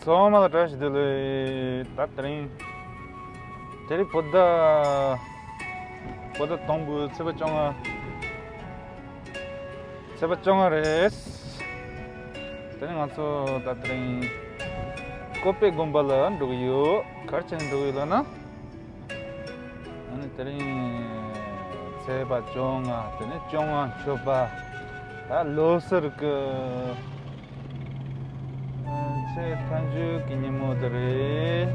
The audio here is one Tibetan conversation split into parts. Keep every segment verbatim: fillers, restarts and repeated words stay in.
ཚང་མ་ལ་བཀྲ་ཤིས་བདེ་ལེགས། ད་དེ་རིང་དེ་རིང་བོད་ཟླ་བོད་ཟླ་དང་པོའི་ཚེས་པ་བཅོ་ལྔ། ཚེས་པ་བཅོ་ལྔ་རེད། དེ་ནས་ང་ཚོ་ད་དེ་རིང་ཀོ་པེ་དགོན་པ་ལ་འགྲོ་གི་ཡོད། ག་རེ་བྱས་ནས་འགྲོ་གི་ཡོད་ལབ་ན། ཨ་ནི་དེ་རིང་ཚེས་པ་བཅོ་ལྔ། དེ་ནས་བཅོ་ལྔ་མཆོད་པ། ད་ལོ་གསར་གི་ཆེས་མཐའ་མཇུག་གི་ཉིན་མོ་དེ་རེད།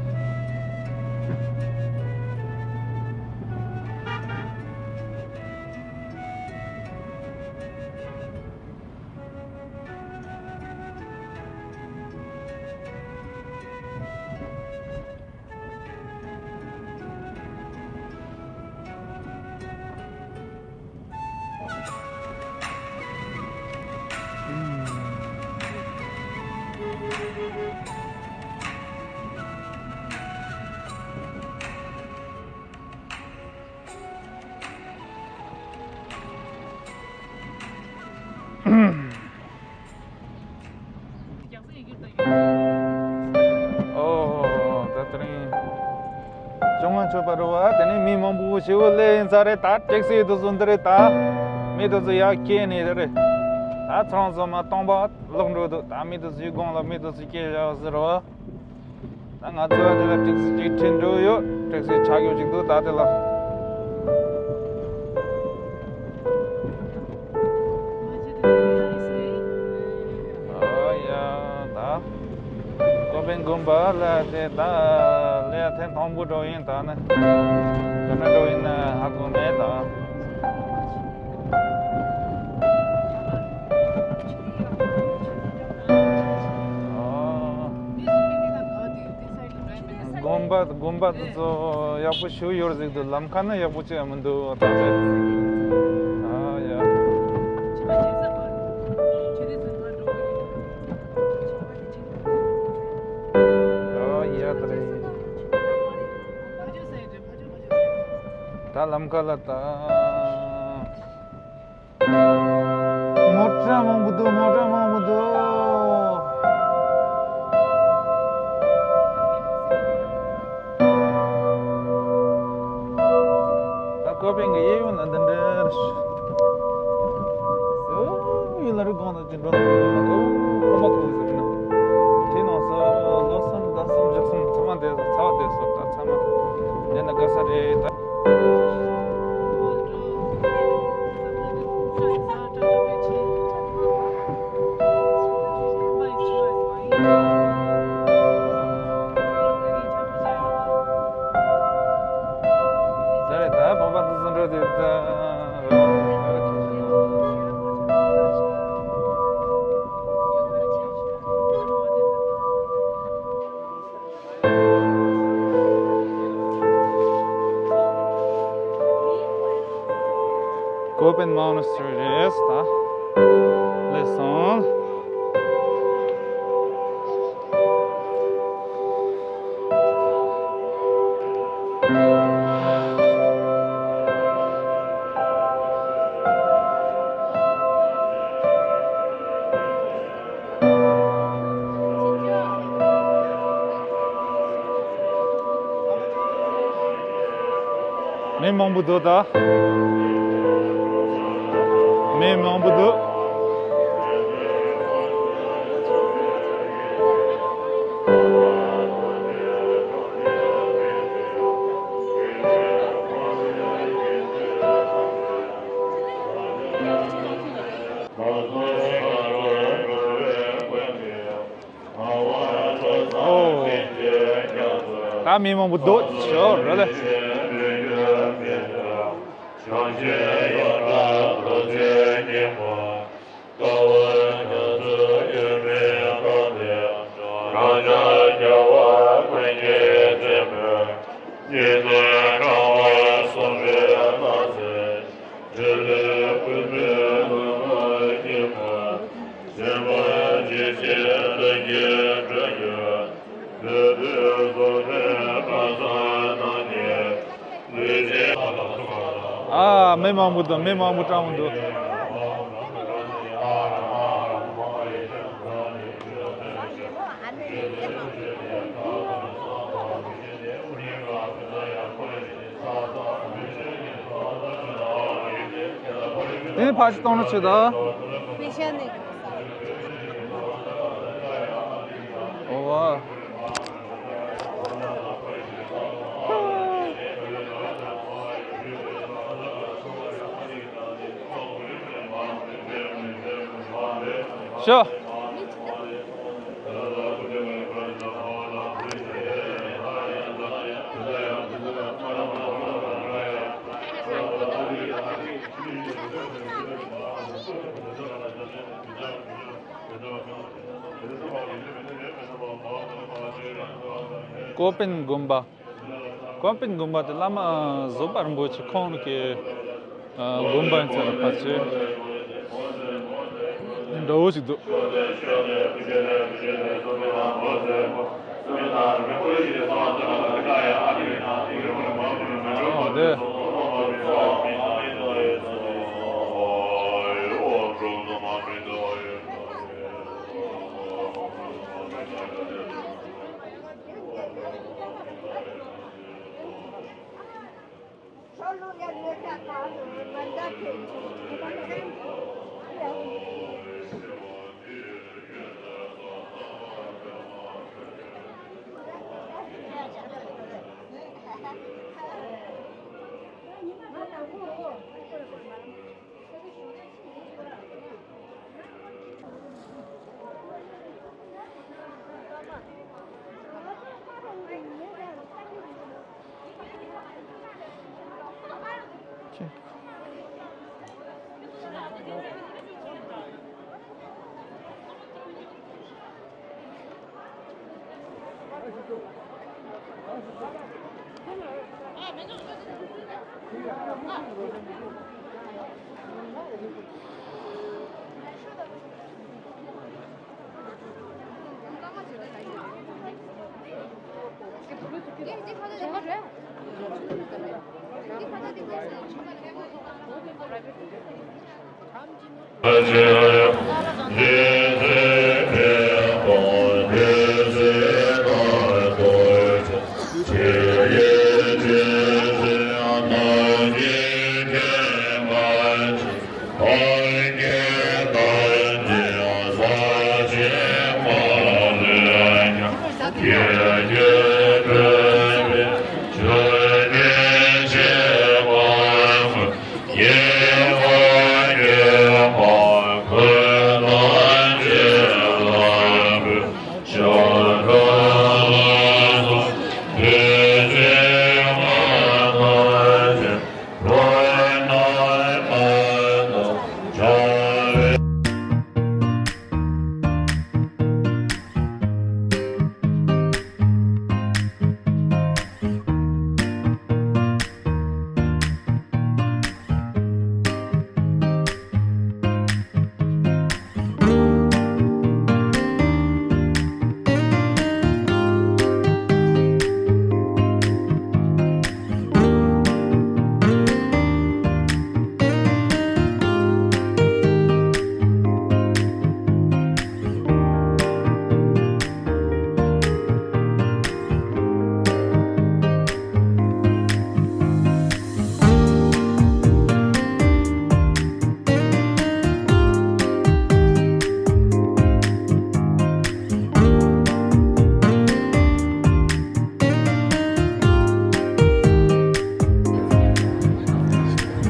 ཨོ། ད་དེ་རིང་བཅོ་ལྔ་མཆོད་པ་རེད་བ། དེ་ནས་མི་མང་པོ་ཞེ་པོ་སླེབས་ཡིན་ས་རེད། ད་ཊེག་སི་དེ་ཚོ་འདི་རེད། ད་མི་དེ་ཚོ་ཡར་སྐྱེལ་ནས་དེ་རེད། ད་ཚང་ཚང་མ་སྟོང་པ་ལོག་འགྲོ་འདུག་ད་མི་དེ་ཚོའི་དགོང་ལ་མི་དེ་ཚོ་སྐྱེལ་བཞག་ཟེར་བ། ད་ང་ཚོ་དེ་ལ་ཊེག་སི་གཅིག་ཁྲིད་འགྲོ་ཡོད། ཊེག་སི་ཆག་ཡོད་ཅིག་འདུག་ད་དེ་ལ། ཨོ་ཡ། ད་ཀོ་པེ་དགོན་པ་ལ་དེ་ད་ལས་ཐེངས་དང་པོ་འགྲོ་ཡིན། ད་ནི་ག་འདྲ་འགྲོ་ཡིན་ན་ཧ་གོ་མེད་ད། ཨོ། དགོན་པ་དགོན་པ་དེ་ཚོ་ཡག་པོ་ཞིག་ཡོད་ཟིག་འདུག་ལམ་ཁ་ནི་ཡག་པོ་ཅིག་མི་འདུག་ད་དེ། ཨ་ཡ། ཨ་ཡ་ད་རེད། ད་ལམ་ཁ་ལ་ད། མོ་ཊ་མང་པོ་འདུག་མོ་ཊ་མང་པོ་འདུག་ད་ཀོ་པེ་གི་གཡས་གཡོན་ལ་འདི་འདྲ་རེད། ཡོད་ལ་རི་སྒང་ལ་ཅིག་འགྲོ་ན་འགྲོ་ན་ཀོ་ཀོ་མ་ཀོ་ཟེར་ན། དེ་ནང་སོ་ལོ་གསུམ་ཟླ་གསུམ་བཞི་གསུམ་ཚང་མ་བསྡད་སོང་། ཚ་བ་བསྡད་སོང་། ད་ཚང་མ་བསྡད་ན་དགའ་ས་རེད་ད། ད་རེད་ད་བོད་པ་དེ་ཚོ་འགྲོ་དེ་ད། Copan Monastery རེད་ད། སླེབས་སོང་། མི་མང་པོ་འདུག་ད། མི་མང་པོ་འདུག་ཨོ། ད་མི་མང་པོ་འདུག་ཤོག་རོ་ལེ། ཨ། མི་མང་པོ་འདུག་མི་མང་པོ་གྲངས་མང་འདུག་དེ་ཕར་ཕྱི་གཏོང་ནི་ཆེ་ད། ཨོ་བ། ཤོ། ཀོ་པིན་དགོན་པ། ཀོ་པིན་དགོན་པ་དེ་བླ་མ་བཟོད་པ་རིན་པོ་ཆེ་ཁོང་གི་དགོན་པ་ཡིན་ས་རེད། ཕལ་ཆེར་འདྲ་བོ་ཞིག་འདུག། ཨོ་དེ།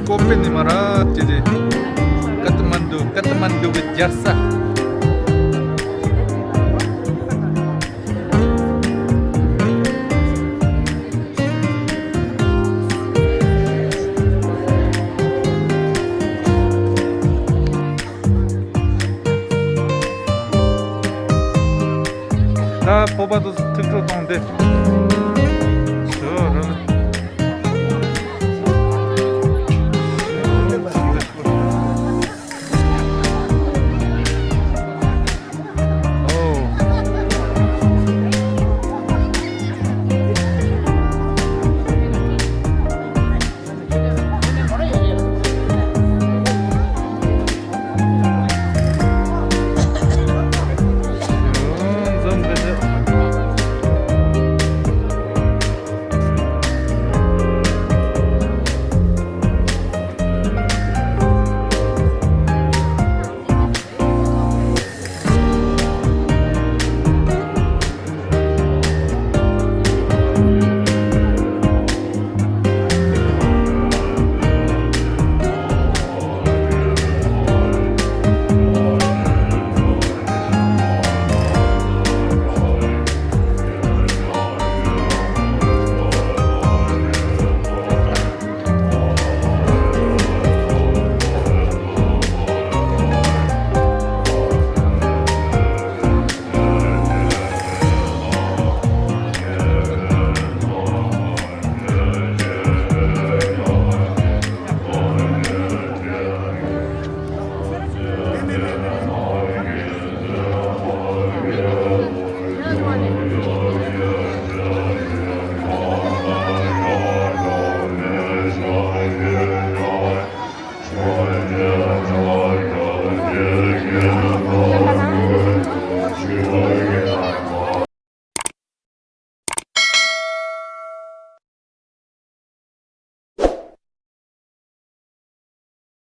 ཀོ་པི་ནི་མ་ར་ཅི་དེ། ཀཏ་མན་ཌུ། ཀཏ་མན་ཌུ་གི་རྒྱལ་ས། ད་བོད་པ་ཚོ་ཐུགས་སྤྲོ་གཏོང་དེ། ཞོ་རོ། ཨོ། འཛོམས་འདི་འདྲ་